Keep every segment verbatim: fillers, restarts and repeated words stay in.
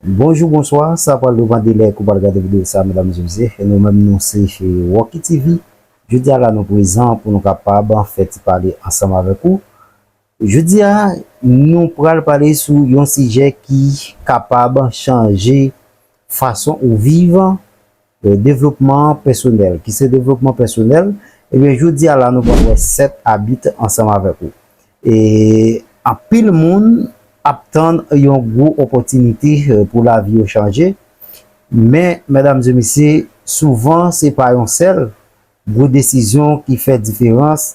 Bonjou, bonswa, sa pral depann de lè ke w pral gade videyo sa, medam e mesye. E nou menm, nou se, e, Rocky T V. Jodi a la, nou prezan pou nou kapab fè ti pale ansanm avèk ou. Jodi a, nou pral pale sou yon sijè ki kapab chanje fason ou viv, e, devlopman pèsonèl. Ki se devlopman pèsonèl? Ebyen, jodi a la, nou pral wè sèt abit ansanm avèk ou. E anpil moun ap tann yon gwo opòtinite, e, pou lavi yo chanje. Men, medam e mesye, souvan se pa yon sèl gwo desizyon ki fè diferans,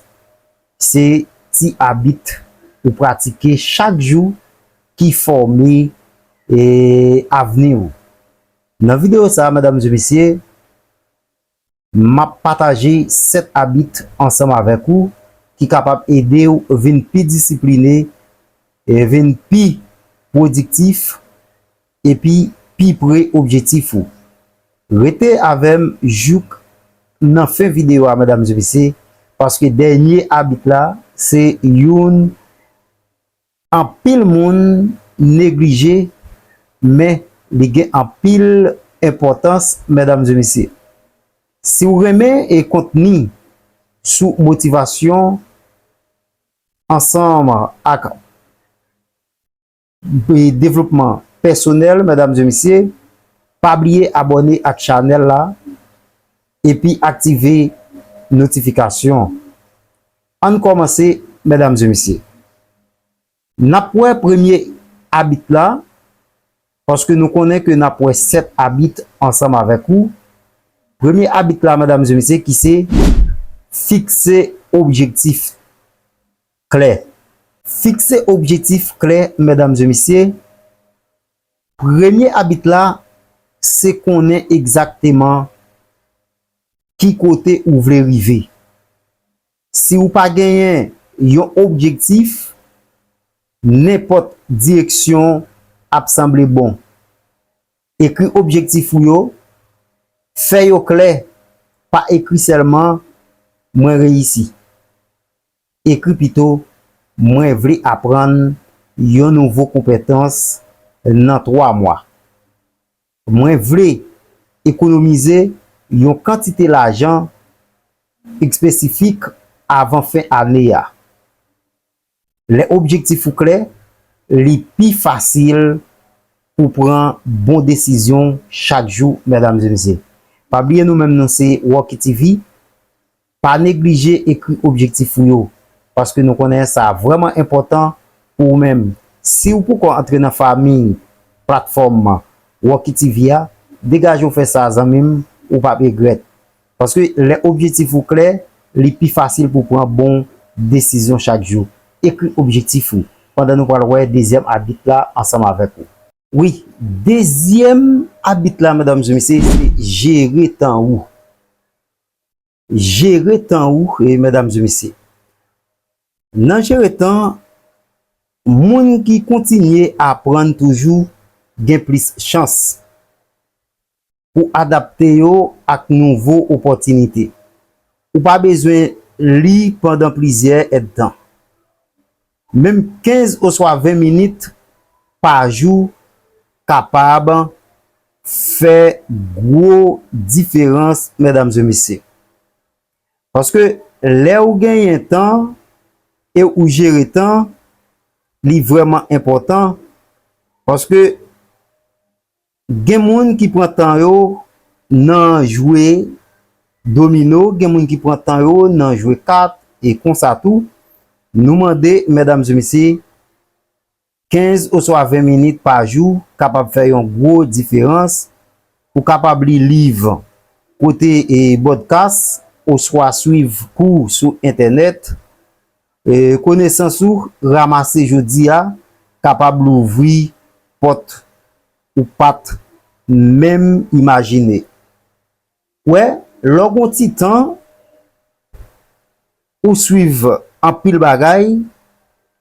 se ti abit ou pratike chak jou ki fòme, e, avni w. Nan videyo sa, medam e mesye, m ap pataje sèt abit ansanm avèk ou ki kapab ede w vin pi disipline, e vin pi pwodiktif, epi pi pre objektif ou. Rete avè m jouk nan fen videyo a, medam e mesye, paske dènye abit la, se youn anpil moun neglije, men li gen anpil enpòtans, medam e mesye. Si w renmen e kontni sou motivasyon ansanm ak, e, devlopman pèsonèl, medam e mesye, pa bliye abòne ak chanèl la epi aktive notifikasyon. Ann kòmanse, medam e mesye. N ap wè premye abit la, paske nou konnen ke n ap wè sèt abit ansanm avèk ou. Premye abit la, medam e mesye, ki se fikse objektif klè. Fikse objektif klè, medam e mesye. Premye abit la, se konnen egzakteman ki kote ou vle rive. Si w pa genyen yon objektif, nenpòt direksyon ap sanble bon. Ekri objektif ou yo, fè yo klè, pa ekri sèlman "Mwen reyisi". Ekri pito "Mwen vle aprann yon nouvo konpetans nan twa mwa". "Mwen vle ekonomize yon kantite lajan espesifik avan fen ane a". Lè objektif ou klè, li pi fasil pou pran bon desizyon chak jou, medam e mesye. Pa bliye, nou menm, nou se Rocky T V. Pa neglije ekri objektif ou yo, paske nou konnen sa vrèman enpòtan pou ou menm. Si w poko antre nan fanmi platfòm Rocky T V a, degaje w fè sa, zanmi m, ou p ap regrèt. Paske lè objektif ou klè, li pi fasil pou pran bon desizyon chak jou. Ekri objektif ou pandan nou pral wè dezyèm abit la ansanm avèk ou. Wi, dezyèm abit la, medam e mesye, se jere tan ou. Jere tan ou, e, medam e mesye. Nan jere tan, moun ki kontinye aprann toujou gen plis chans pou adapte yo ak nouvo opòtinite. Ou pa bezwen li pandan plizyè èdtan. Menm kenz oswa ven minit pa jou kapab fè gwo diferans, medam e mesye. Paske lè ou genyen tan e ou jere tan, li vrèman enpòtan. Paske gen moun ki pran tan yo nan jwe domino, gen moun ki pran tan yo nan jwe kat, e konsa tou. Nou mande, medam e mesye, kenz oswa ven minit pa jou kapab fè yon gwo diferans. Ou kapab li liv, koute, e, pòdkas, oswa swiv kou sou entènèt. E, konesans ou ranmase jodi a kapab louvri pòt ou pa t menm imajine. Wè, lè w gen yon ti tan, ou swiv anpil bagay,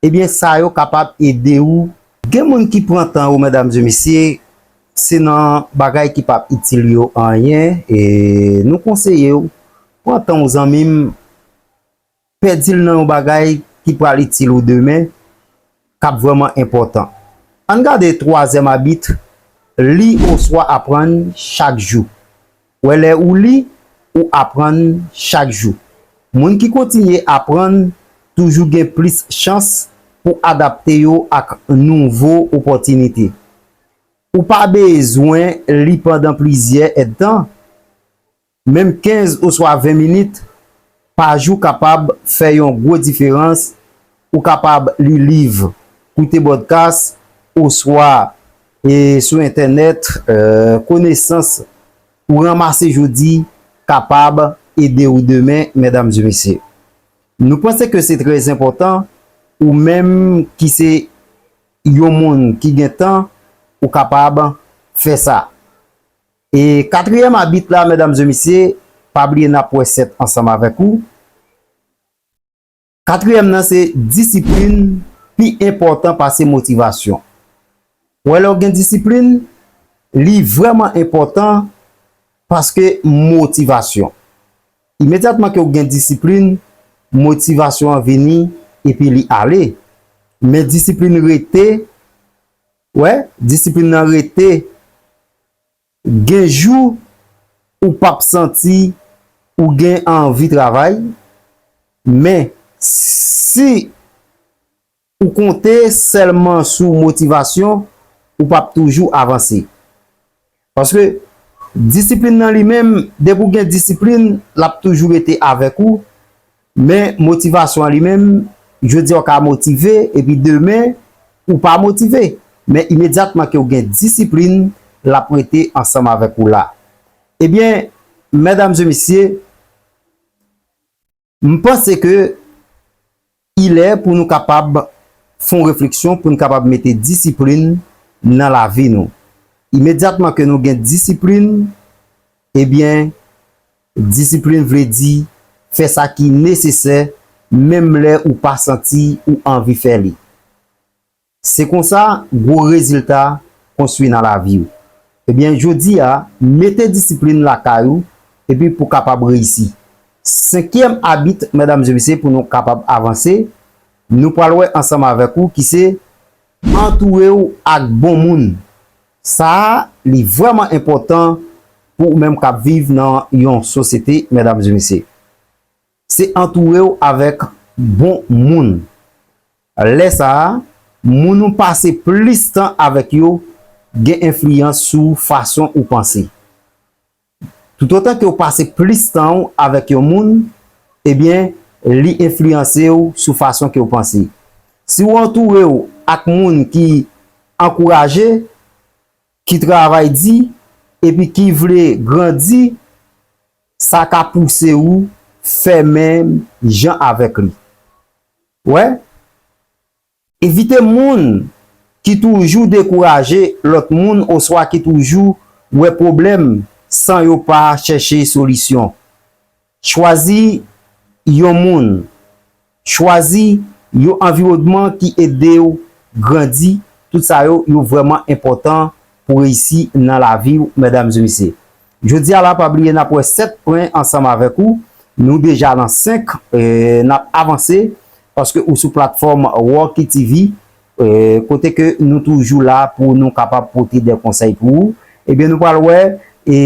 ebyen, sa yo kapab ede w. Gen moun ki pran tan yo, medam e mesye, se nan bagay ki p ap itil yo anyen, e nou konseye w, pran tan w, zanmi m, pèdi l nan yon bagay ki pral itil ou demen, k ap vrèman enpòtan. Ann gade twazyèm abit, Li oswa aprann chak jou. Wè lè ou li, ou aprann chak jou. Moun ki kontinye aprann toujou gen plis chans pou adapte yo ak nouvo opòtinite. Ou pa bezwen li pandan plizyè èdtan. Menm kenz oswa ven minit pa jou kapab fè yon gwo diferans. Ou kapab li liv, koute pòdkas, oswa e sou entènèt, e, konesans ou ranmase jodi kapab ede w demen, medam e mesye. Nou panse ke se trè enpòtan, ou menm ki se yon moun ki gen tan, ou kapab fè sa. E katriyèm abit la, medam e mesye, pa bliye n ap wè sèt ansanm avèk ou. Katriyèm nan se disiplin pi enpòtan pase motivasyon. Wè lè w gen disiplin, li vrèman enpòtan paske motivasyon. Imedyatman ke w gen disiplin, motivasyon an vini epi li ale. Men disiplin rete, wè, disiplin nan rete. Gen jou ou p ap santi ou gen anvi travay, men si ou konte sèlman sou motivasyon, ou p ap toujou avanse. Paske disiplin nan li menm, depi w gen disiplin, l ap toujou rete avèk ou. Men motivasyon an li menm, jodi a w ka motive, epi demen, ou pa motive. Men imedyatman ke w gen disiplin, l ap rete ansanm avèk ou la. Ebyen, medam e mesye, m panse ke i lè pou nou kapab fè yon refleksyon, pou nou kapab mete disiplin nan lavi nou. Imedyatman ke nou gen disiplin, ebyen, disiplin vle di fè sa ki nesesè, menm lè ou pa santi ou anvi fè li. Se konsa gwo rezilta konstwi nan lavi w. Ebyen, jodi a, mete disiplin lakay ou, epi pou kapab reyisi. Senkyèm abit, medam e mesye, pou nou kapab avanse, nou pral wè ansanm avèk ou ki se antoure w ak bon moun. Sa a, li vrèman enpòtan pou ou menm k ap viv nan yon sosyete, medam e mesye. Se antoure w avèk bon moun. Lè sa a, moun ou pase plis tan avèk yo gen enfliyans sou fason ou panse. Toutotan ke w pase plis tan w avèk yon moun, ebyen, li enfliyanse w sou fason ke w panse. Si w antoure w ak moun ki ankouraje, ki travay di, epi ki vle grandi, sa ka pouse w fè menm jan avèk li. Wè, evite moun ki toujou dekouraje lòt moun oswa ki toujou wè pwoblèm san yo pa chèche solisyon. Chwazi yon moun. Chwazi yon anviwònman ki ede w grandi. Tout sa yo, yo vrèman enpòtan pou reyisi nan lavi w, medam e mesye. Jodi a la, pa bliye n ap wè sèt pwen ansanm avèk ou. Nou deja nan senk, e, n ap avanse paske ou sou platfòm Walkie T V, e, kote ke nou toujou la pou nou kapab pote de konsèy pou ou. Ebyen, nou pral wè, e,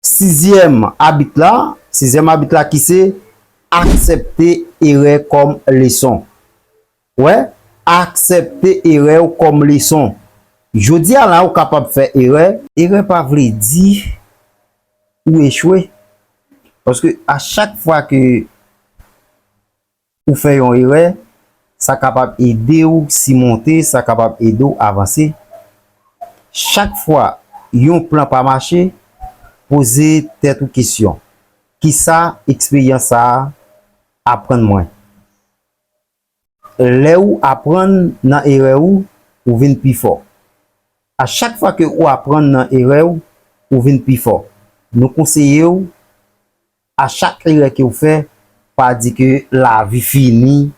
sizyèm abit la, sizyèm abit la ki se aksepte erè kòm leson. Wè, aksepte erè w kòm leson. Jodi a la, ou kapab fè erè. Erè pa vle di ou echwe. Paske a chak fwa ke ou fè yon erè, sa kapab ede w simonte, sa kapab ede w avanse. Chak fwa yon plan pa mache, poze tèt ou kesyon, "Kisa eksperyans sa a aprann mwen?" Lè ou aprann nan erè ou, ou vin pi fò. A chak fwa ke ou aprann nan erè ou, ou vin pi fò. Nou konseye w, a chak erè ke w fè, pa di ke lavi fini,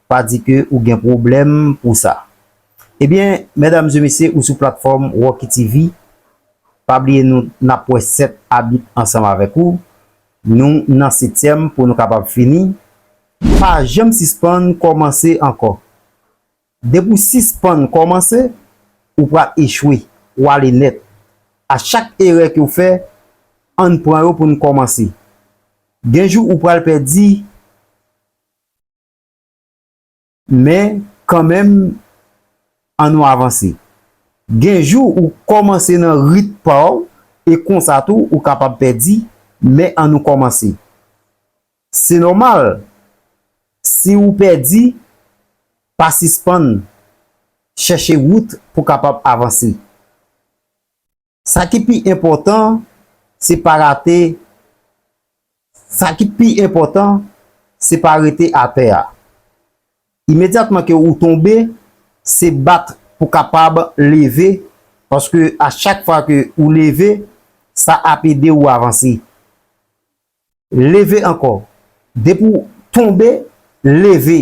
pa di ke ou gen pwoblèm pou sa. Ebyen, medam e mesye, ou sou platfòm Walkie T V, pa bliye nou, n ap wè sèt abit ansanm avèk ou. Nou nan setyèm pou nou kapab fini. Pa janm sispann kòmanse ankò. Depi w sispann kòmanse, ou pral echwe, ou ale nèt. A chak erè ke w fè, ann pran yo pou n kòmanse. Gen jou ou pral pèdi, men kanmenm, ann nou avanse. Gen jou ou kòmanse nan rit pa w, e konsa tou ou kapab pèdi, men ann nou kòmanse. Se nòmal, si ou pèdi, pa sispann chèche wout pou kapab avanse. Sa ki pi enpòtan, se pa rate, sa ki pi enpòtan, se pa rete atè a. Imedyatman ke ou tonbe, se bat pou kapab leve, paske a chak fwa ke ou leve, sa ap ede ou avanse. Leve ankò. Depi w tonbe, leve.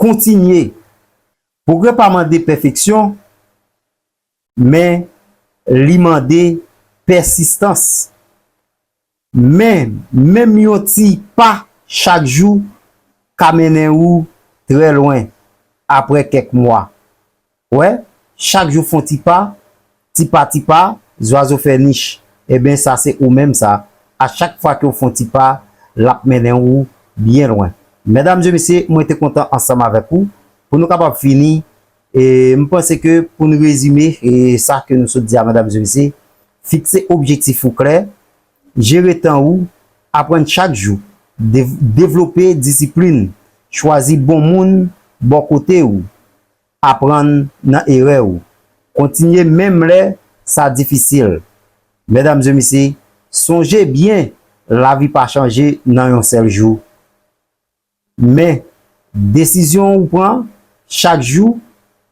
Kontinye. Pwogrè pa mande pèfeksyon, men li mande pèsistans. Men, menm yon ti pa chak jou ka mennen ou trè lwen apre kèk mwa. Wè, chak jou fè yon ti pa, ti pa, ti pa, zwazo fè nich. Ebyen, sa se ou menm sa. A chak fwa ke w fè yon ti pa, l ap mennen ou byen lwen. Medam e mesye, mwen te kontan ansanm avèk ou. Pou nou kapab fini, e m panse ke pou n rezime, e sa ke nou sot di a, medam e mesye, fikse objektif ou klè, jere tan ou, aprann chak jou, dev-, devlope disiplin, chwazi bon moun bò kote w, aprann nan erè w. Kontinye menm lè sa difisil. Medam e mesye, sonje byen, lavi pa chanje nan yon sèl jou. Men, desizyon ou pran chak jou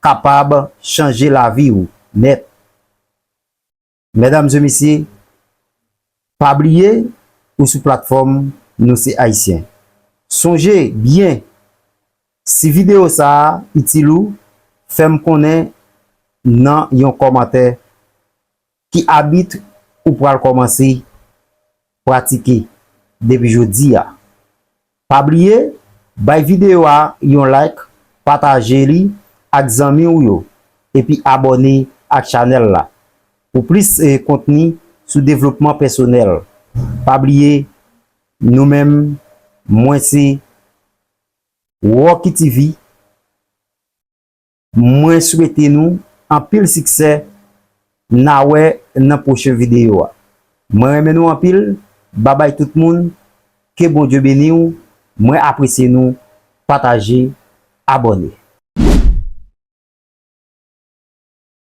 kapab chanje lavi w nèt. Medam e mesye, pa bliye, ou sou platfòm Nou se Ayisyen. Sonje byen, si videyo sa a itil ou, fè m konnen nan yon kòmantè ki abit ou pral kòmanse pratike depi jodi a. Pa bliye, bay videyo a yon like, pataje li ak zanmi w yo, epi abòne ak chanèl la pou plis, eh, kontni sou devlopman pèsonèl. Pa bliye, nou menm, mwen se Rocky T V. Mwen swete nou anpil siksè. N a wè nan pwochen videyo a. Mwen renmen nou anpil. Babay tout moun. Ke Bondye beni w. Mwen apresye nou. Pataje, abòne.